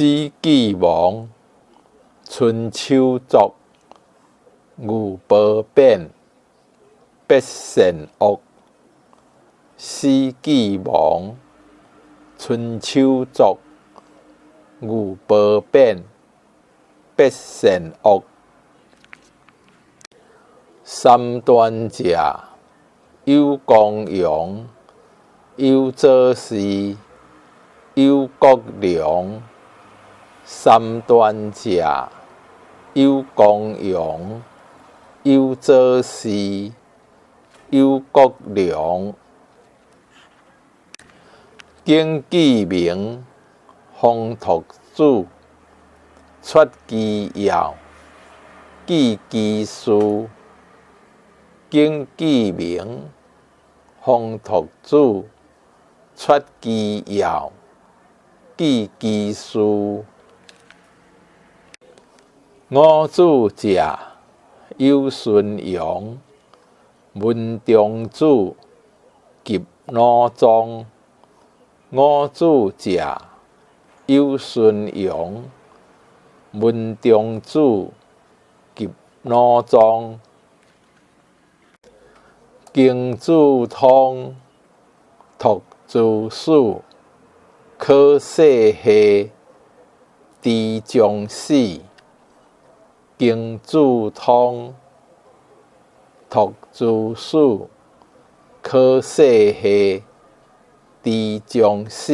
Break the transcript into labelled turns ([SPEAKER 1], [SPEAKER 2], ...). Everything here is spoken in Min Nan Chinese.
[SPEAKER 1] 史記亡，春秋作，牛婆變，伯善惡。史記亡，春秋作，牛婆變，伯善惡。三端者，有公陽，有左氏，有國梁。三端者，有公陽，有左氏，有國梁。景記明，風託子，出其要，記其事。景記明，風託子，出其要，記其事。五子者，有荀揚，文中子，及魯莊。五子者，有荀揚，文中子，及魯莊。經子通，託諸史，考細系，知將死。經子通，託諸史，考細系，知將死。